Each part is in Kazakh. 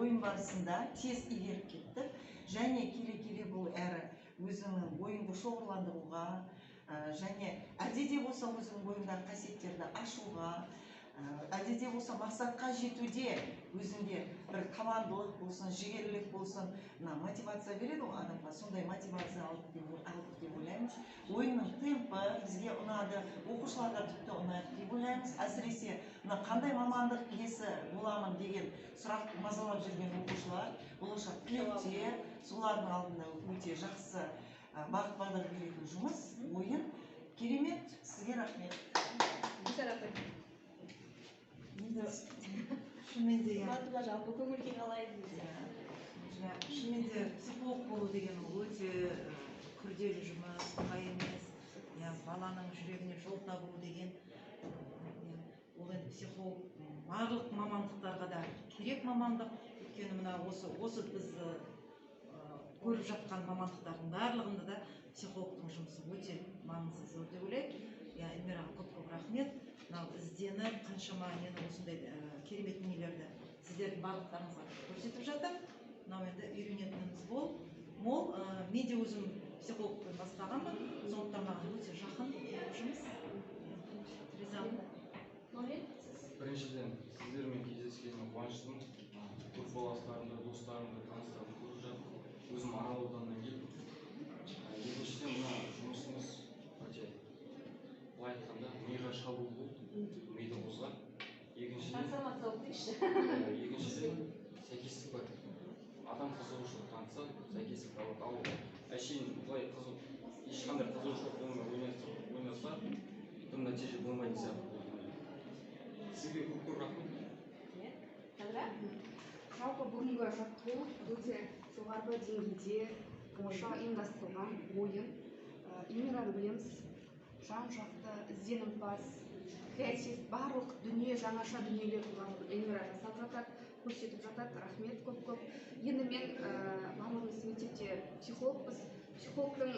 Ойын барысында тез игеріп кеттік және келе-келе бұл әрі өзіңнің бойыңды шоғырландыруға, және әлде де болса өзіңнің бойыңдағы қасиеттерді ашуға, әлде де болса мақсатқа жетуде өзіңде бір табандылық болсын, жігерлілік болсын, мына мотивация береді ғой адамға, сондай мотивация алдық деп ойлаймыз. Ойынның темпі бізге ұнады, оқушыларға тіпті ұнайды деп ойлаймыз. Әсіресе мына қандай мамандық иесі боламын деген сұрақ мазалап жүрген оқушылар, болашақ түлектер, солардың алдында өте жақсы бағыт бағдар беретін жұмыс, ойын керемет. Сізге рахмет. Гүлсара апай. Енді шынымен де, иә. Ұнады ма, жалпы көңіл күй қалай деген сияқты? Иә, шынымен де психолог болу деген ол өте күрделі жұмыс, оңай емес. Иә, баланың жүрегіне жол табу деген, иә, ол енді психолог барлық мамандықтарға да керек мамандық. Өйткені мына осы біз көріп жатқан мамандықтардың барлығында да психологтың жұмысы өте маңызы зор деп ойлаймын. Иә, Эльмираға көп көп рахмет. Мынау ізденіп, қаншама нені, осындай керемет дүниелерді сіздердің барлықтарыңызға көрсетіп жатыр. Мынау енді үйренетініміз мол. Мен де өзім психологпен бастағанмын, сондықтан маған өте жақын жұмыс. Ризамын. Мәулен, сіз? Біріншіден, сіздермен кездескеніме қуаныштымын. Группаластарымды, достарымды, таныстарымды көріп жатырмын. Өзім Арал ауданынан келдім. Екіншіден, мына жұмысымыз өте, былай айтқанда, миға шабуыл болды, миды қозғады. Екіншіден, Трансформация болып дейікші. Екіншіден, сәйкестік бар. Адам қызығушылық танытса, сәйкестік табады. Ал әшейін былай қызық, ешқандай қызығушылық болмай ойнаса, дым нәтиже болмайтын сияқты болды. Сізге көп көп рахмет. Жадыра? Жалпы бүгінгі жаттығу өте жоғарғы деңгейде, тамаша ұйымдастырылған ойын. Эльмираны білеміз, жан жақты ізденімпаз, креатив, барлық дүние, жаңаша дүниелер барлығын Эльмира жасап жатады, көрсетіп жатады. Рахмет көп көп. Енді мен, барлығымыз мектепте психологпыз. Психологтың,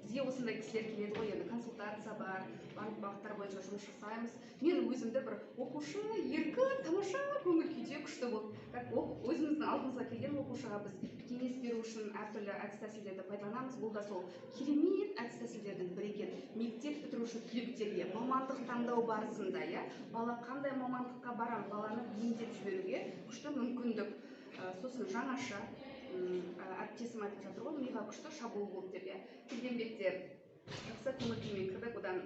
бізге осындай кісілер келеді ғой, енді консультация бар, барлық бағыттар бойынша жұмыс жасаймыз. Мен өзімді бір оқушы еркін, тамаша көңіл күйде, күшті болып, как өзіміздің алдымызға келген оқушыға біз кеңес беру үшін әртүрлі әдіс тәсілдерді пайдаланамыз. Бұл да сол керемет әдіс тәсілдердің бірі екен. Мектеп бітіруші түлектерге мамандық таңдау барысында, иә, бала қандай мамандыққа барамын, баланы бейімдеп жіберуге күшті мүмкіндік. Сосын жаңаша, әріптесім айтып жатыр ғой, миға күшті шабуыл болды деп, иә. Келген бетте жақсы көңіл күймен кірдік, одан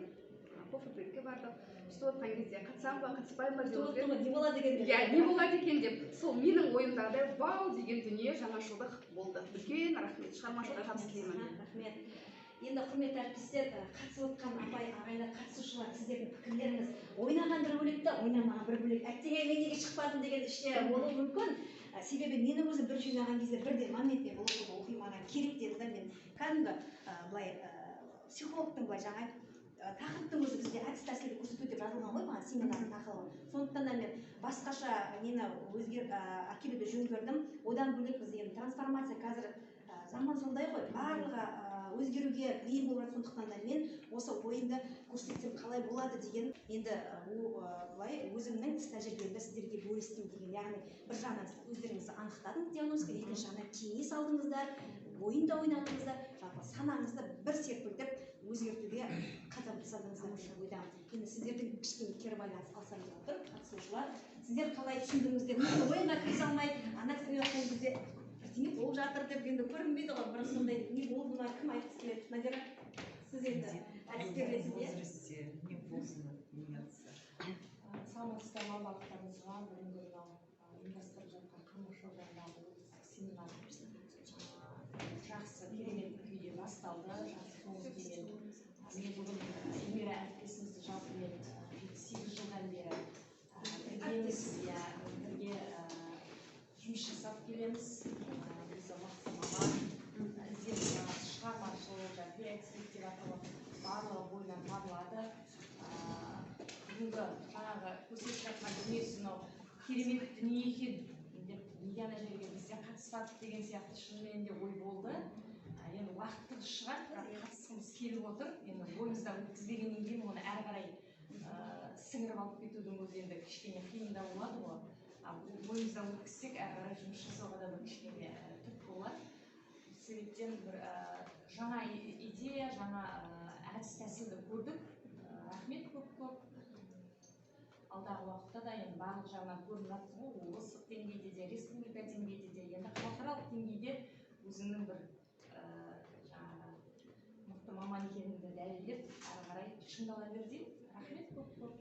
кофе брейкке бардық. Сөйтіп отқан кезде қатысамын ба, қатыспаймын ба деп Күтіп отырып отырмын, не болады екен деп. Иә, не болады екен деп. Сол менің ойымдағыдай вау деген дүние, жаңашылдық болды. Үлкен рахмет, шығармашылық табыс тілеймін. Рахмет. Енді, құрметті әріптестер, қатысып отқан апай ағайлар, қатысушылар, сіздердің пікірлеріңіз. Ойнаған бір бөлек та, ойнамаған бір бөлек. Әттең, мен неге шықпадым деген іште болуы мүмкін. Себебі менің өзім бірінші ойнаған кезде бірден моментпен бұл оқуды оқи маған керек деді да. Мен кәдімгі, былай, психологтың былай жаңа тақырыптың өзі бізде әдіс тәсілді көрсету деп жазылған ғой маған семинардың тақырыбы. Сондықтан да мен басқаша нені өзгер, әкелуді жөн көрдім. Одан бөлек, біз енді трансформация, қазір заман сондай ғой, барлығы өзгеруге бейім болып жатыр. Сондықтан да мен осы ойынды көрсетсем қалай болады деген енді, былай өзімнің іс тәжірибемді сіздерге бөлістім деген. Яғни бір жағынан өздеріңіз анықтадыңыз диагностика, екінші жағынан кеңес алдыңыздар, ойын да ойнадыңыздар, жалпы санаңызды бір серпілтіп өзгертуге қадам жасадыңыздар деген ойдамын. Енді сіздердің кішкене кері байланыс алсам деп отыр. Қатысушылар, сіздер қалай түсіндіңіздер? Мүмкін, ойынға кірісе алмай, ана кісімен жатқан кезде бірдеңе болып жатыр деп енді көрінбейді ғой, бір сондай не болды ма? Кім айтқысы келеді? Надира, сіз енді әдіскер В ретінде. возрасте не поздно меняться. Саламатсыздар ма барлықтарыңызға! Бүгінгі мынау ұйымдастырып жатқан Қамқорлық ауданындағы облыстық семинар жақсы, керемет күйде басталды, жақсы соңғы күймен. Мен бүгін Эльмира әріптесімізді, жалпы мен 7-8 жылдан бері біргеміз, иә, бірге жұмыс жасап келеміз. Өзі мықты маман, ізденімпаз, шығармашыл, жаңағы креатив деп аталады, барлығы бойынан табылады. Бүгінгі жаңағы көрсетіп жатқан дүниесі мынау керемет дүние екен деп, неге ана жерге біз де қатыспадық деген сияқты шынымен де ой болды. Енді уақыт тығыз шығар, бірақ қатысқымыз келіп отыр. Енді ойымыздан өткізбегеннен кейін оны әрі қарай сіңіріп алып кетудің өзі енді кішкене қиындау болады ғой. Ал ойымыздан Ойымыздан өткізсек, әрі қарай жұмыс жасауға да бір кішкене түрткі болады. Сол себептен бір жаңа идея, жаңа әдіс тәсілді көрдік. Рахмет көп көп. Алдағы уақытта да енді барлық жағынан көрініп жатыр ғой, облыстық деңгейде де, республика деңгейде де, енді халықаралық деңгейде өзіңнің бір жаңағы мықты маман екеніңді дәлелдеп, әрі қарай шыңдала бер деймін. Рахмет көп көп.